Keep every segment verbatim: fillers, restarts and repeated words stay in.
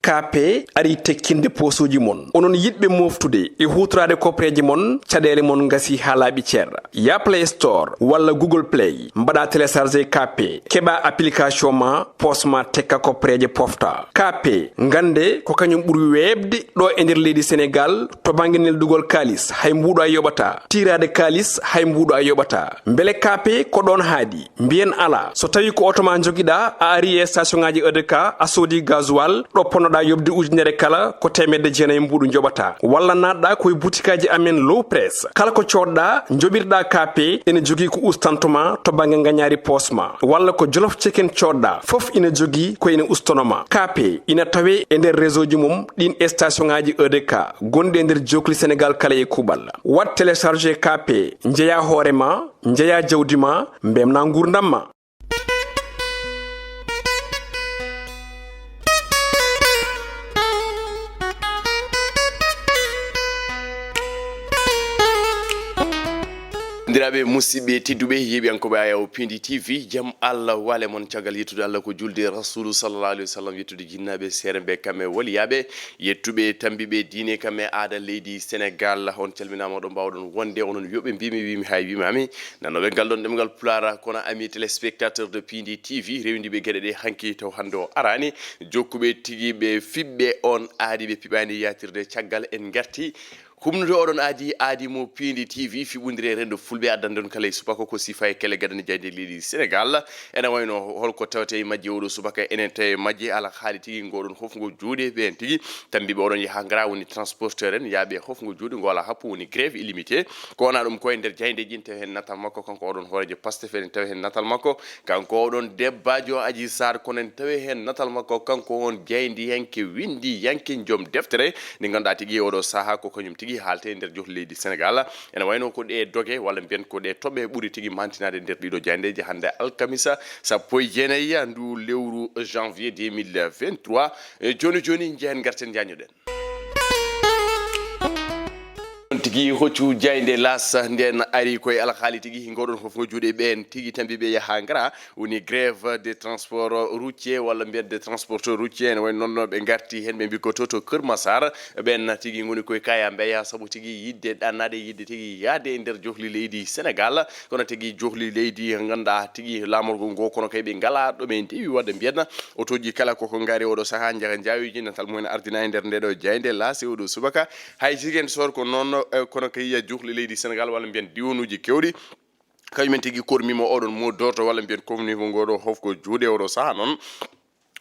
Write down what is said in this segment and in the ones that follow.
K P ari tekkinde poosuuji mon. Onon yiɗɓe mooftude e huutoraade koppereeje mon, caɗeele mon ngasi haa laaɓi cer. Ya Play Store walla Google Play, mbaɗa télécharger K P, keɓa application ma, poos ma tekka koppereeje pofta. K P, ngannde ko kañum ɓuri weeɓde ɗo e nder leydi Senegaal to bannge neldugol kaalis, hay mbuuɗo a yoɓataa. Tiiraade kaalis, hay mbuuɗo a yoɓataa. Mbele K P ko ɗoon haaɗi? Mbiyen alaa. So tawii ko oto ma njogiɗaa, a ari e station ŋaaji E D K, a soodi gasoil, ɗo ponnoɗaa yoɓde ujunere kala, ko teemedde jeenayi mbuuɗu njoɓataa. Walla naatɗaa ko e butikaaji amen Low Press. Kala ko coodɗaa, njoɓirɗaa K P, ene jogii ko ustanto ma to bannge ngañaari poos ma. Walla ko Jolof Chicken coodɗaa, fof ina jogii ko ene ustono ma. K P ina tawee e nder réseau ji mum ɗiin e station ŋaaji E D K gonɗi e nder jookli Senegaal kala e kuuɓal. Waɗ télécharger K P, njeyaa hoore ma, njeyaa jawdi ma, mbemnaa nguurndam ma. Banndiraaɓe, musidɓe tedduɓe, yeeɓiyankooɓe Ayaw Pindi T V, jam Allah waale mon. Caggal yettude Allah ko julde Rasuulu sallallahu alayhi wa sallam, yettude jinnaaɓe, seerenɓe, kamɓe waliyaaɓe, yettuɓe, tammbiiɓe diine, kamɓe aada leydi Senegaal. On calminaama, ɗo mbaawɗon wonde, onon wiyoɓe mbimi, wimi, hay wimami, nanooɓe ngal ɗon ɗemngal Pulaar, kono amis téléspectateurs de Pindi T V, rewndiiɓe geɗe ɗe hanki taw hannde o araani, jokkuɓe tigi ɓe fiɓɓe on aadi ɓe piɓaani yaatirde caggal en ngarti. Humnude oɗon aadi, aadi mo Pindi T V, fiɓundire renndo fulɓe, addande on kala e subaka ko sifa e kelle gadane jayde leydi Senegaal. Ene wayno holko tawete e majje oɗo subaka, enen tawi e majje alhaali tigi ngoɗon hofngo juuɗe ɓeen tigi. Tammbiiɓe oɗon yaha ngara woni transporteur en, yaaɓe hofngo juuɗe ngo alaa happu woni grève illimité. Ko wona ɗum ko e nder jayde jin tawi heen natal makko kanko oɗon hooreejo Pastef, enen tawi heen natal makko. Kanko oɗon debbaajo Aji Saar, kono en tawi heen natal makko, kanko on jaayndiyanke, winndiyanke, joom deftere, nde ngannduɗaa tigi oɗo sahaa ko kañum tigi haalte e nder joh leydi Senegaal. Ene wayno ko ɗe doge, walla mbiyen ko ɗe toɓɓe ɓuri tigi mantinaade nder ɗiɗo jaayndeeji hannde alkamisa sappo e jeenayi ndu lewru janvier deux mille vingt-trois. E jooni jooni, njehen ngarten njañoɗen. Tigi hoccu jaaynde L'As nden ari koye alhaali tigi ngoɗon hofngo juuɗe ɓeen tigi tammbiiɓe yaha ngara, woni grève des transports routiers walla mbiyen des transporteurs routiers. Ene wayno noon ɓe ngarti heen, ɓe mbi ko to to Kër Massar, ɓeen tigi ngoni koye kaya mbeya sabu tigi yiɗde ɗannaade, yiɗde tigi yahde e nder johli leydi Senegaal. Kono tigi johli leydi ngannduɗaa tigi laamorgo ngo, kono kay ɓe ngalaa ɗo ɓe ndewi waɗde mbiyen. Otooji kala koko ngari oɗo sahaa njaha njaawiji, natal mumen ardina e nder nde ɗo jaaynde L'As e oɗo subaka. Hay Ziguinchor ko noon, eh, kono kay johli leydi Senegaal walla mbiyen diwonuuji keewɗi. Kañumen tigi kormima oɗon mo dorto walla mbiyen komnima ngoɗo hofgo juuɗe oɗo sahaa noon.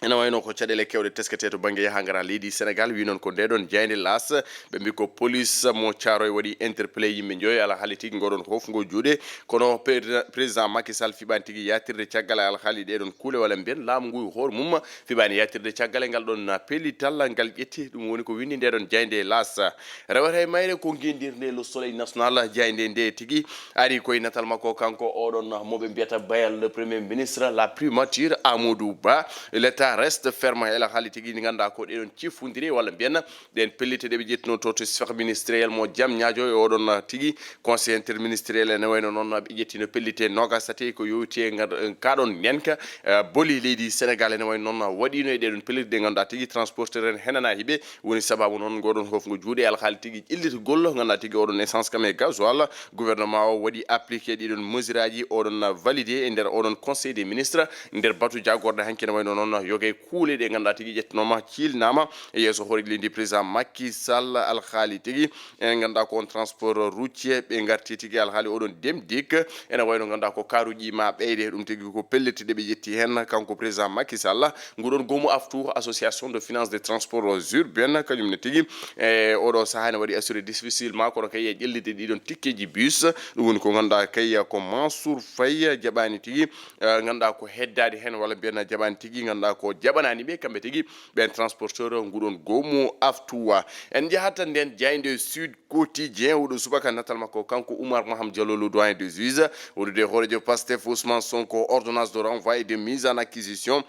Ene wayno ko caɗeele keewɗe teskete to bannge yaha ngara leydi Senegaal. Wi noon ko nde ɗon jaaynde L'As, ɓe mbi ko police mo Thiaroye waɗi interpellé yimɓe njoyo alhaali tigi ngoɗon hofgo juuɗe. Kono pre-, président Macky Sall fiɓaani tigi yaatirde caggal alhaali ɗe ɗon kuule walla mbiyen laamu ngu hoore mum fiɓaani yaatirde caggal e ngal ɗon pellital ngal ƴetti. Ɗum woni ko winndi nde ɗon jaaynde L'As. Rewata e mayre ko ngenndirnde Le Soleil National, jaaynde nde tigi ari koye natal makko kanko oɗon mo ɓe mbiyata Bayal, le premier ministre, la primature, Amadou Ba. L'État reste ferme, ela haali tigi ndi ngannduɗaa ko ɗeɗon cifundiri walla mbiyen ɗen pellite ɗe ɓe ƴettuno to to sphère ministériel mo jam ñaajo e oɗon tigi conseil interministériel ene wayno noon ɓe ƴettino pellite noogas tati ko yowiti e ngar-, kaɗon ndenka, eh, boli leydi Senegaal ene wayno noon waɗino e ɗeɗon pellite ɗe ngannduɗaa tigi transporteur en henana hiɓe. Woni sababu noon ngoɗon hofngo juuɗe alhaali tigi ƴellitgol, ngannduɗaa tigi oɗon essence kam e gasoil. Gouvernement o waɗi appliqué ɗiɗon mesure aji, oɗon validé e nder oɗon conseil des ministres, nder batu jagorɗe hanki ne wayno noon yoga e kuule ɗe ngannduɗaa tigi ƴettanooma, ciilnaama e yeeso hoore leydi président Macky Sall. Alhaali tigi ene ngannduɗaa ko on transport routier ɓe ngarti tigi alhaali oɗon demdik. Ene wayno ngannduɗaa ko karuji ma ɓeyde ɗum tigi ko pelliti ɗe ɓe ƴetti heen kanko président Macky Sall. Nguɗon goomu aftu, Association de Finance des Transports Urbains, kañum ne tigi, e oɗo sahaa ne waɗi assuré difficilement, kono kay e ƴellitde ɗiɗon tikkeeji bus. Ɗum woni ko ngannduɗaa kay ko Mansour Faye jaɓaani tigi, eh, ngannduɗaa ko heddaade heen, walla mbiyen jaɓaani tigi, ngannduɗaa ko jaɓanaani ɓe, kamɓe tigi, ɓeen transporteur nguɗon goomu aftu. En njahat nden jaaynde Sud Quotidien, oɗo subaka natal makko, kanko Oumar Maham Diallo, le doyen des juges, waɗude hooreejo Pastef Ousmane Sonko, ordonnance de renvoi et de mise en accusation.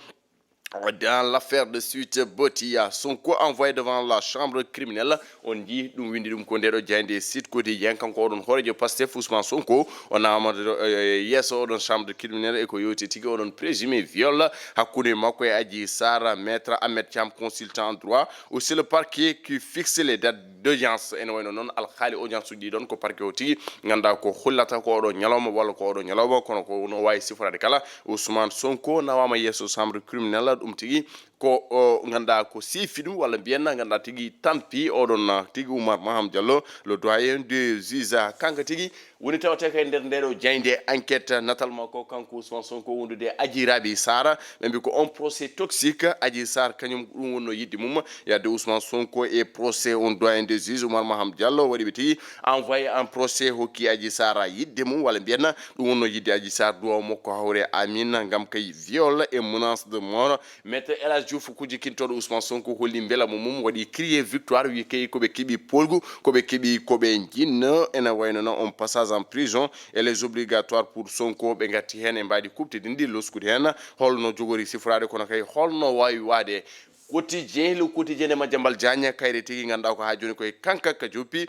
Dans l'affaire de Suite Botia, Sonko envoyé devant la chambre criminelle. On njii ɗum, winndi ɗum ko ndeeɗo jaaynde Sud Quotidien. Kanko oɗon hooreejo Pastef Ousmane Sonko, o nawaama, eh, yeeso oɗon chambre criminelle, e ko yowti tigi oɗon présumé viol hakkunde makko e Adji Sarr. Maître Ahmed Thiam, consultant en droit, aussi le parquet qui fixe les dates d'audience. Ene wayno noon alhaali audience uji ɗi ɗon ko parquet o tigi nganndaa ko hollata ko oɗo ñalawma walla ko oɗo ñalawma, kono ko no waawi siforaade kala. Ousmane Sonko nawaama yeeso chambre criminelle, ɗum tigi ko o nganndaa ko siifi ɗum, walla mbiyen nganndaa tigi tampi oɗon, ah, tigi Oumar Maham Diallo, le doyen des juges. Kanko tigi woni tawte ko e nder ndeeɗo jaaynde Enquête, natal makko kanko Ousmane Sonko wondude Adji Raby Sarr. Ɓe mbi ko on procès toxique Adji Sarr, kañum ɗum wonno yidde mum, yadde Ousmane Sonko e procès on doyen des juges Oumar Maham Diallo waɗi ɓe tigi envoyé en procès, hokki Adji Sarr yidde mum, walla mbiyen ɗum wonno yidde Adji Sarr, duwaw makko hawre amin, ngam kay viol et menace de mort. Maître El Hadj Diouf, kujikintooɗo Ousmane Sonko, holli mbelamu mum, waɗi crier victoire, wi kay ko ɓe keɓi polgu, ko ɓe keɓi ko ɓe njinno. Ene wayno no on passage en prison et les obligatoires pour Sonko, ɓe ngatti heen e mbaadi kuɓtidinndi, loskude heen holno jogori siforaade, kono kay holno waawi waade. Quotidien, le quotidien de Madiambal Diagne, kayre tigi nganndaa ko haa jooni koye kanka ka joppi.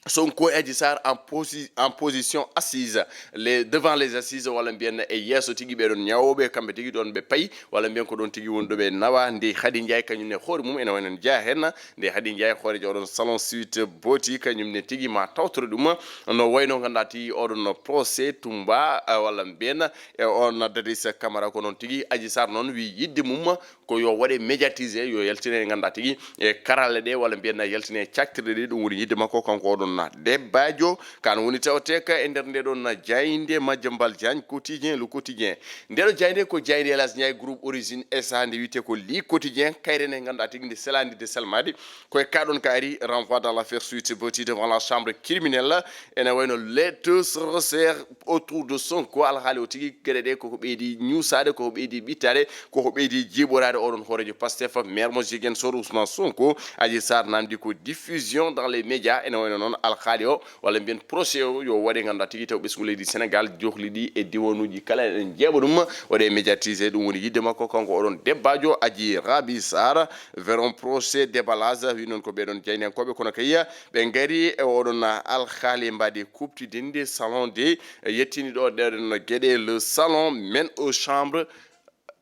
Sonko e Adji Sarr en posi-, en position assise, les, devant les assises, walla mbiyen e yeeso tigi ɓee ɗon ñawooɓe, kamɓe tigi ɗon ɓe payi, walla mbiyen ko ɗon tigi woni ɗo ɓe nawa. Ndeye Khady Ndiaye, kañum ne hoore mum ene wayno ne jeyaa heen. Ndeye Khady Ndiaye, hooreejo oɗon salon Suite Beauty, kañum ne tigi ma tawtoro ɗum no wayno nganndaa tigi oɗon no procès Toumba, eh, walla mbiyen e on Dadis Camara, ko noon tigi Adji Sarr noon wi yidde mum ko yo waɗe médiatisé, yo yaltine, nganndaa tigi e karalle ɗe, walla mbiyen na yaltine e caktirɗe ɗe, ɗum woni yidde makko kanko oɗon na debbajo. Kan woni tawteka e nder nde ɗon na jaaynde Madiambal Diagne, Quotidien, Le Quotidien. Nde ɗo jaaynde ko jaaynde Elas Ndiaye, groupe Origine S A, nde wiyte ko Le Quotidien, kayre nde nganndaa tigi nde selandi de selmade, ko e kaɗon ka ari, renvoi dans l'affaire Suite Beauty devant la chambre criminelle. Ene wayno les taux se resserrent autour de Sonko, alhaali o tigi geɗe ɗe koko ɓeydi ñuusaade, koko ɓeydi ɓittaade, koko ɓeydi jiiɓoraade oɗon hooreejo Pastef, maire mo Ziguinchor Ousmane Sonko. Adji Sarr namdi ko diffusion dans les médias, ene wayno noon alhaali o, walla mbiyen procès o, yo waɗe nganndaa tigi taw ɓesngu leydi Sénégal, johli ɗi e diwanuuji kala eɗen jeeɓa ɗum, waɗe médiatisé, ɗum woni yidde makko kanko oɗon debbajo Adji Raby Sarr. Vers un procès déballage, wi noon ko ɓeɗon jayniyankooɓe, kono kay ɓe ngari e oɗon alhaali mbaadi kuɓtidinde salon de, yettini ɗo ɗeɗon geɗe, le salon mène aux chambres.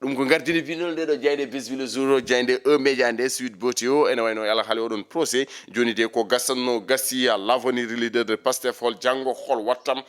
Ɗum ko gardini bindol nde ɗo jayde Bisbi le Jour, jayde E Média nde, Suite Beauté o, ene wayno e alhaali oɗon procès. Jooni de ko gasanno gasi, l'avenir leader de Pastef, hol janngo, hol wattam,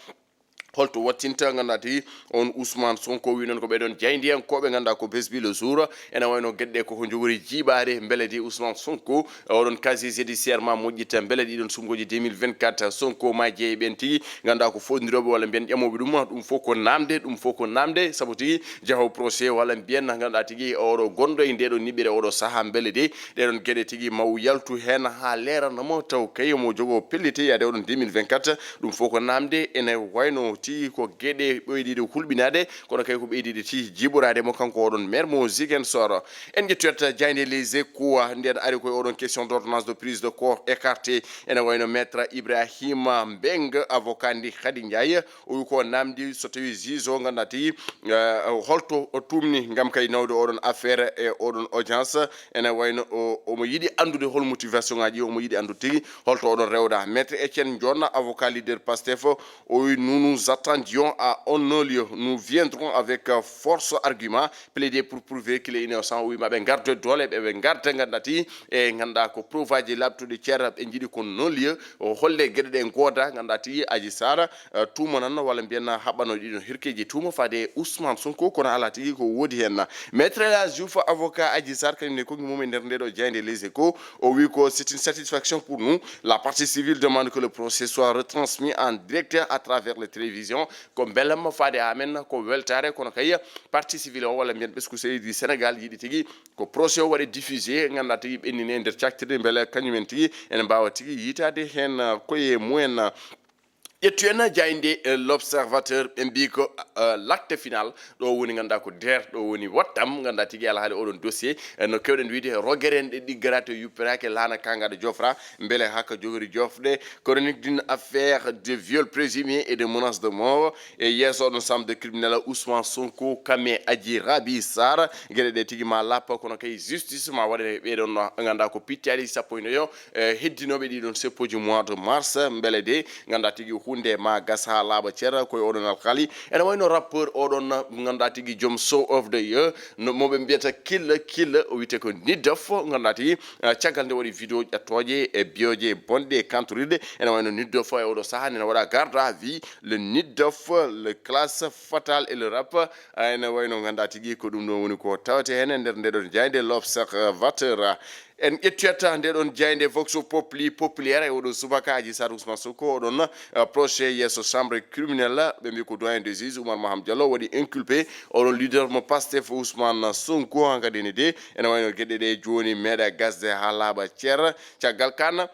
holto wattinta, nganndaa tigi on Ousmane Sonko, wi noon ko ɓeɗon jaayndiyankooɓe, nganndaa ko Besbi le Jour, ene wayno geɗe ɗe koko jogori jiiɓaade, mbele de Ousmane Sonko, oɗon casier judiciaire ma moƴƴita, mbele ɗiɗon sumgooji deux mille vingt-quatre, Sonko ma jeeye ɓen tigi, nganndaa ko fotndirooɓe walla mbiyen ƴamooɓe ɗum, ɗum fof ko namde, ɗum fof ko namde, sabu tigi jahowo procès walla mbiyen, nganndaa tigi oɗo gonɗo e ndeɗo niɓɓere oɗo sahaa, mbele de ɗeɗon geɗe tigi maw yaltu heen haa leeranamo, taw kay mo jogo pelliti yaade oɗon deux mille vingt-quatre. Ɗum fof ko namde, ene wayno tigi ko geɗe ɓeydiiɗe hulɓinaade, kono kay ko ɓeydiiɗe tigi jiiɓoraade mo, kanko oɗon maire mo Ziguinchor. En ƴettoyat jaaynde Les Échos, nden ari koye oɗon question d'ordonnance de prise de corps écarté, ene wayno maître Ibrahima Mbeng, avocat ndi Khady Ndiaye, o wi ko namdi so tawi juge o, nganndaa tigi, eh, holto o tumni ngam kay nawde oɗon affaire e oɗon audience. Ene wayno o, omo yiɗi anndude hol motivation ngaji, omo yiɗi anndude tigi holto oɗon rewda. Maître Etienne Ndion, avocat leader Pastef, o wi, nous nous attendions à un non-lieu, nous viendrons avec, euh, force argument, plaider pour prouver qu'il est innocent. O wi maɓe ngardo e doole, ɓe ɓe ngarda, nganndaa tigi e nganndaa ko preuve aji laaɓtuɗi ceerɗa, ɓe njiɗi ko non-lieu, o holle geɗe ɗe ngooda, nganndaa tigi Adji Sarr, eh, tuumanan walla mbiyen haɓɓano ɗiɗon hirkeji tuuma faade e Ousmane Sonko, kono alaa tigi ko woodi heen. Maître El Hadj Diouf, avocat Adji Sarr, kañum ne kongi mum e nder nde ɗo jaaynde Les Échos, o wi ko c'est une satisfaction pour nous. La partie civile demande que le procès soit retransmis en direct à travers les télévisions. Ko mbelamma faade amen, ko weltaare, kono kay partie civile o walla mbiyen ɓesngu leydi Sénégal yiɗi tigi ko procès o waɗe diffusé, nganndaa tigi ɓennine e nder caktirde, mbele kañumen tigi ene mbaawa tigi yitaade heen koye mumen. Ƴettu en jaaynde, eh, L'Observateur, ɓe mbii ko, eh, l'acte final, ɗo woni, ngannduɗaa ko der, ɗo woni wattam, ngannduɗaa tigi alhaali oɗon dossier, eh, no keewɗen wiide, rogere en ɗe ɗiggara to yuppiraake laana kaŋŋa ɗo jofra, mbele haka jogori jofde, chronique d'une affaire de viol présumé et de menace de mort, e yeeso oɗon chambre de criminel Ousmane Sonko, Kame Adji Raby Sarr, geɗe ɗe tigi ma lappa, kono kay justice ma waɗe ɓeɗon no ngannduɗaa ko pittaali sappo e nayo, eh, heddinooɓe ɗiɗon seppoji mois de mars, mbele de ngannduɗaa tigi huunde ma gas haa laaɓa cer, koye oɗon alkali. Ene wayno rappeur oɗon ngannduɗaa tigi joom show of the year, no mo ɓe mbiyata Killa Killa, o wiyete ko Nit Doff, ngannduɗaa tigi, eh, caggal nde waɗi vidéo ƴattooje e biyoje bonɗe e kantorirɗe, ene wayno Nit Doff e oɗo sahaa nena waɗa garde à vue, le Nit Doff, le classe fatale et le rap, eh, ene wayno ngannduɗaa tigi ko ɗum ɗo woni ko tawete heen e nder ndeɗon jaaynde L'Observateur. En ƴettiyat ndeɗon jaaynde Vox Populi, Populaire e oɗo subaka Adji Sarr Ousmane Sonko, oɗon, eh, proche yeeso chambre criminelle, ɓe mbi ko doyen des juges Oumar Maham Diallo waɗi inculpé oɗon leader mo Pastef Ousmane Sonko, hankadi ne de, ene wayno geɗe ɗe jooni meeɗa gasde haa laaɓa cer. Caggal kan,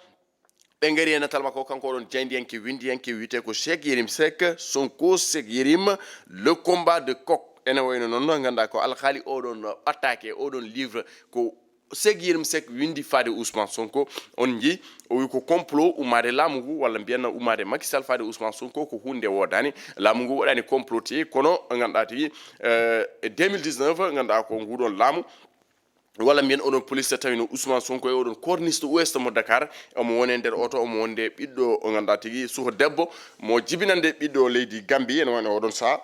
ɓe ngari e natal makko, kanko oɗon jaayndiyanke, winndiyanke, wiyete ko Cheikh Yérim Seck, Sonko, Cheikh Yérim, le combat de coq. Ene wayno noon, ngannduɗaa ko alhaali oɗon ɓattaake, oɗon livre ko Cheikh Yérim Seck winndi faade Ousmane Sonko. On njii, o wi ko complot ummaade laamu ngu, walla mbiyen ummaade Macky Sall faade Ousmane Sonko, ko huunde woodaani. Laamu ngu waɗaani comploté, kono ngannduɗaa tigi, eh, deux mille dix-neuf, ngannduɗaa ko nguɗon laamu, walla mbiyen oɗon police tawino Ousmane Sonko e oɗon corniche to ouest mo Dakar, omo woni e nder oto, omo wonde ɓiɗɗo o ngannduɗaa tigi suho debbo mo jibinande ɓiɗɗo leydi Gambie, ene wayno oɗon sahaa.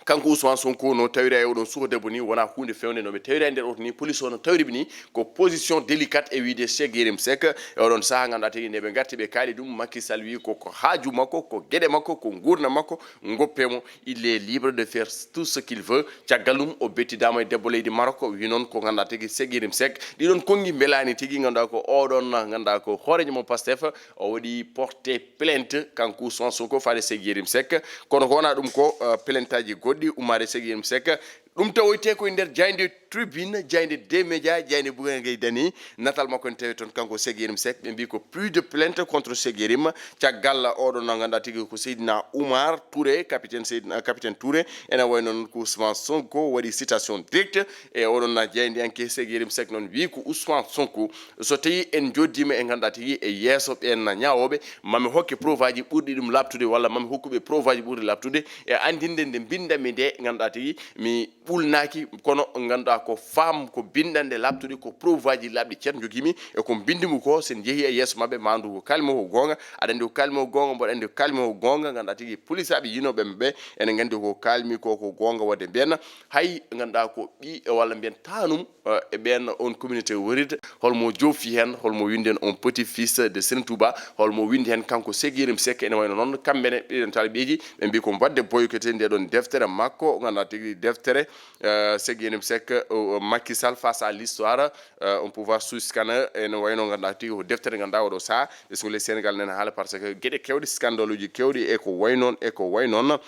Kanko Ousmane Sonko no tawira e oɗon suho debbo ni, wona huunde fewnde no ɓe tawira e nder oto ni, police o no tawiri ɓe ni, ko position délicate e wiide Cheikh Yérim Seck. E oɗon sahaa ngannduɗaa tigi nde ɓe ngarti ɓe kaali ɗum, Macky Sall wi ko, ko haaju makko, ko geɗe makko, ko nguurndam makko, ngoppe mo, il est libre de faire tout ce qu'il veut. Caggal ɗum, o bettidaama e debbo leydi Maroc, wi noon ko ngannduɗaa tigi Cheikh Yérim Seck. Ɗiɗon konngi mbelaani tigi, ngannduɗaa ko oɗon, ngannduɗaa ko hooreejo mo Pastef, o waɗi porté plainte, kanko Ousmane Sonko, faade Cheikh Yérim Seck. Kono ko wonaa ɗum ko, eh, plainte aji goɗɗi ummaade Cheikh Yérim Seck. Ɗum tawoyte ko e nder jaaynde Tribune, jaaynde des médias, jaaynde Bougane Gueye Dany, natal makko ne tawi toon kanko Cheikh Yérim Seck. Ɓe mbi ko plus de plainte contre Cheikh Yérim. Caggal oɗon no ngannduɗaa tigi ko Seydina Oumar Touré, capitaine Seydina, capitaine Touré, ene wayno noon ko Ousmane Sonko waɗi citation directe. E oɗon na jaayndiyanke Cheikh Yérim Seck noon wi ko Ousmane Sonko, so tawi en joddiima e ngannduɗaa tigi e yeeso ɓeen ñaawooɓe, mami hokke preuve aji ɓurɗi ɗum laaɓtude, walla mami hokkuɓe preuve aji ɓurɗi laaɓtude e anndinde nde mbinndanmi nde, ngannduɗaa tigi mi ɓulnaaki, kono ngannduɗaa ko faam, ko binndanɗe laaɓtuɗe, ko preuve aji laaɓɗi ceer njogiimi, e ko mbinndi mo ko, so en njehii e yeeso maɓɓe, ma anndu ko kaalmi ko goonga, aɗa anndi ko kaalmi ko goonga, mboɗo anndi ko kaalmi ko goonga, ngannduɗaa tigi polisaaɓe yinooɓe maɓɓe, ene nganndi ko kaalmi ko, ko goonga, waɗde mbiyen, hay ngannduɗaa ko ɓi, walla mbiyen taanum, eh, e ɓeen on communauté woride, holmo joofi heen, holmo winndi heen on petit fils de Serigne Touba, holmo winndi heen kanko Cheikh Yérim Seck, ene wayno noon kamɓe ne ɓiɗen taalibeeji, ɓe mbi ko mbaɗde boykote nde ɗon deftere makko, ngannduɗaa tigi deftere, eh, Cheikh Yérim Seck, o, o, Macky Sall face à l'histoire, eh, un pouvoir sous scanneur, ene wayno ngannduɗaa tigi ko deftere ngannduɗaa oɗo sahaa, ɓesngu leydi Sénégal nene haala par ce que geɗe kewɗe, scandale uji kewɗi e ko way noon, e ko way noon.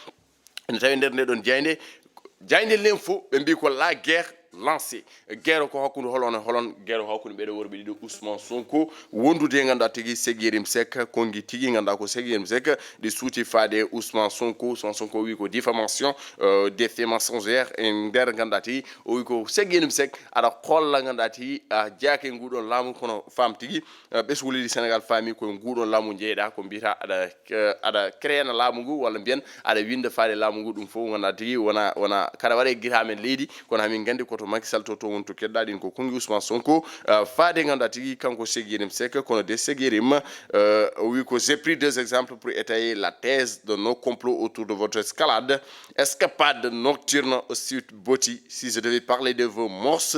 Ene tawi nder nde ɗon jaaynde, jaaynde L'Info, ɓe mbi ko la guerre lancée. Guerre ko hakkunde holon e holon? Guerre ko hakkunde ɓeɗo worɓe ɗiɗo, Ousmane Sonko, wondude e ngannduɗaa tigi Cheikh Yérim Seck, konngi tigi ngannduɗaa ko Cheikh Yérim Seck, ɗi suuti faade Ousmane Sonko. Ousmane Sonko wi ko diffamation, euh, des faits mensongers. E nder ngannduɗaa tigi o wi ko Cheikh Yérim Seck aɗa holla ngannduɗaa tigi a jeyaaka e nguɗon laamu, kono faam tigi, eh, ɓesngu leydi Sénégal faami ko e nguɗon laamu jeyɗaa, ko mbiyata aɗa, eh, aɗa créena laamu ngu, walla mbiyen aɗa winnda faade laamu ngu, ɗum fof wona tigi, wona, wona kaɗa waɗa e giramen leydi, kono hamin nganndi ko to Macky Sall to, to woni to keɗɗa ɗin ko konngi Ousmane Sonko, eh, faade ngannduɗaa tigi kanko Cheikh Yérim Seck, kono de Cheikh Yérim, eh, o wi ko j'ai pris deux exemples pour étayer la thèse de nos complots autour de votre escalade, escapade nocturne au Sweet Beauty. Si je devais parler de vos mœurs,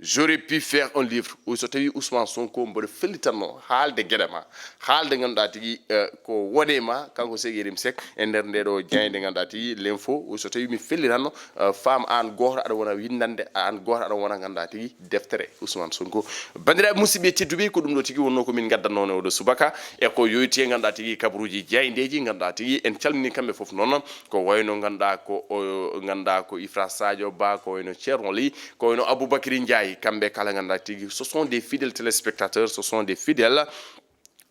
j'aurais pu faire un livre. O wi so tawi Ousmane Sonko mboɗo fellitanno haalde geɗe ma, haalde ngannduɗaa tigi, eh, ko wone ma, kanko Cheikh Yérim Seck, e nder nde ɗo jaaynde ngannduɗaa tigi L'Info. O wi so tawi mi fellitanno, eh, faam aan gooto aɗa wona winndande, aan gooto aɗa wona ngannduɗaa tigi deftere Ousmane Sonko. Banndiraaɓe musidɓe tedduɓe, ko ɗum ɗo tigi wonno ko min ngaddatnoo e oɗo subaka, e ko yoyti e ngannduɗaa tigi kabaruuji jaayndeeji, ngannduɗaa tigi en calmini kamɓe fof noon, ko wayno ngannduɗaa ko, o, ngannduɗaa ko Ifra Sadio Ba, ko wayno Thierno Ly, ko wayno Aboubacry Ndiaye, kamɓe kala ngannduɗaa tigi, ce sont des fidèles téléspectateurs, ce sont des fidèles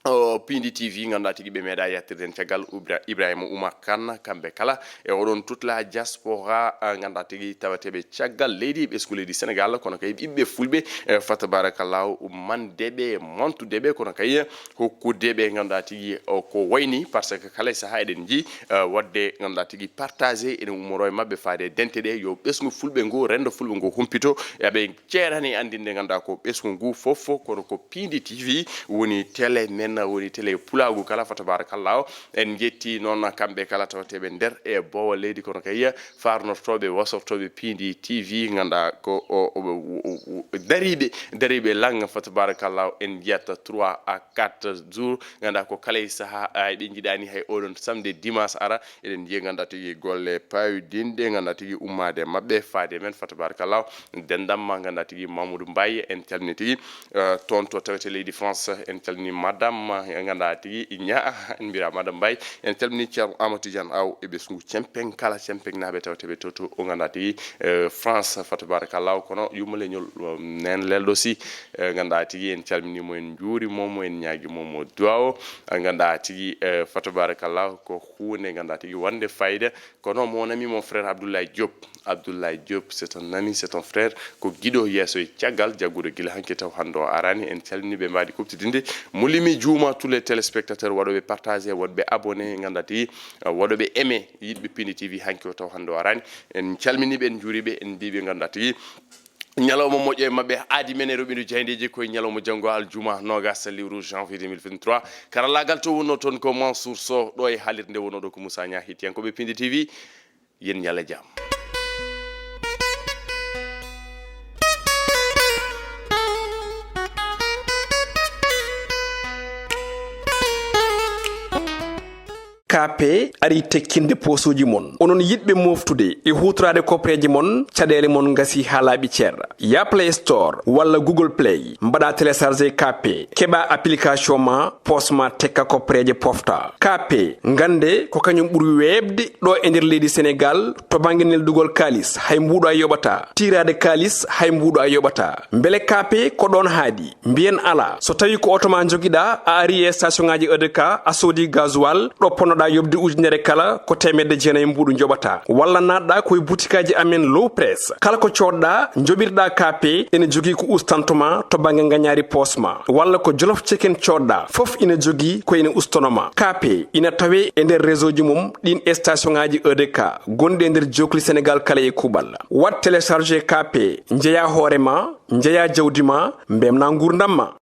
O Pindi T V, ngannduɗaa tigi ɓe meeɗa yettirde en caggal Ibra-, Ibrahima Oumar Kane, kamɓe kala e oɗon tutla diaspora, ah, ngannduɗaa tigi tawateeɓe caggal leydi, ɓesngu leydi Senegal, kono kay ɓiɓɓe fulɓe, eh, fa tabarakallahu, mandeɓe, montudeɓe, kono kay hokkudeɓe, ngannduɗaa tigi o ko wayni, parce que kala e sahaa eɗen njii, eh, waɗde, ngannduɗaa tigi partagé ene ummoroo e maɓɓe faade e dente ɗe, yo ɓesngu fulɓe ngu, renndo fulɓe ngu humpito, eɓe ceerani anndinde, ngannduɗaa ko ɓesngu ngu fof, kono ko Pindi T V woni télé men, woni télé pulaagu kala, fa tabarakallahu. En njetti noon kamɓe kala tawateeɓe nder e boowa leydi, kono kay faarnortooɓe, wasortooɓe Pindi T V, ngannduɗaa ko o, o, o, o, o, dariiɓe, dariiɓe lang, fa tabarakallahu. En njiyat trois à quatre jours, ngannduɗaa ko kala e sahaa, a, eɗen njiɗani hay oɗon samedi, dimanche ara, eɗen njiya, ngannduɗaa tigi golle pawdinɗe, ngannduɗaa tigi ummaade maɓɓe, faade men, fa tabarakallahu. Denndam ma, ngannduɗaa tigi Mamadou Mbaye, en calmini tigi, eh, toon to tawete leydi France, en calmini madame, eh, ngannduɗaa tigi Ña, en mbira madame Mbaye, en calmini Ceerno Amadou Tidiane Aw e ɓesngu Cempen kala, Cempen naaɓe tawateɓe to, to o ngannduɗaa tigi, eh, France, fa tabarakallahu, kono yumma leñol, eh, nen lelɗo si, eh, ngannduɗaa tigi en calmini mo, en njuuri mo, mo en ñaagi mo, mo duwa o, eh, ngannduɗaa tigi, eh, fa tabarakallahu, ko huunde ngannduɗaa tigi wonde fayida, kono mon ami, mon frère Abdoulaye Diop. Abdoulaye Diop, c'est un ami, c'est un frère. Ko giɗo yeeso e caggal, jagguɗo gila hanki taw hannde o arani. En calmini ɓe mbaɗi kuɓtidinde. Mo limi juuma, tous les téléspectateurs, waɗoɓe partagé, waɗɓe abonné, ngannduɗaa tigi, uh, waɗoɓe aimé, yiɗɓe Pindi T V hanki o taw hannde o arani. En calmini ɓe, en njuuri ɓe, en mbiɓe ngannduɗaa tigi ñalawma moƴƴo e maɓɓe. Aadi men e roɓindu jayndeji koye ñalawma janngo aljuma noogas lewru janvier deux mille vingt-trois. Karallaagal to wonno toon ko Mansour Sow, ɗo e haalirde wonno ɗo ko Moussa Niang, hettiyankooɓe Pindi T V, yen ñala jam. K P ari tekkinde poosooji mon. Onon yiɗɓe moftude e huutoraade kopreeje mon, caɗeele mon ngasi haa laaɓi cer. Ya Play Store walla Google Play, mbaɗa télécharger K P, keɓa application ma, poos ma tekka kopreeje pofta. K P, ngannde ko kañum ɓuri weeɓde ɗo e nder leydi Senegal to bannge neldugol kaalis, hay mbuuɗo a yoɓata. Tiiraade kaalis, hay mbuuɗo a yoɓata. Mbele K P ko ɗoon haaɗi? Mbiyen alaa. So tawii ko oto ma njogiɗaa, a ari e station ŋaaji E D K, a soodi gasoil, ɗo ponnoɗaa yoɓde ujunere kala, ko teemedde jeenayi mbuuɗu njoɓataa. Walla naatɗaa ko e butikaaji amen Low Press. Kala ko coodɗaa, njoɓirɗaa K P, ene jogii ko ustanto ma to bannge ngañaari poos ma. Walla ko Jolof Chicken coodɗaa, fof ina jogii ko ene ustono ma. K P ina tawee e nder réseau ji mum ɗiin station ŋaaji E D K gonɗi e nder jookli Senegal kala e kuuɓal. Waɗ télécharger K P, njeyaa hoore ma, njeyaa jawdi ma, mbemnaa nguurndam ma.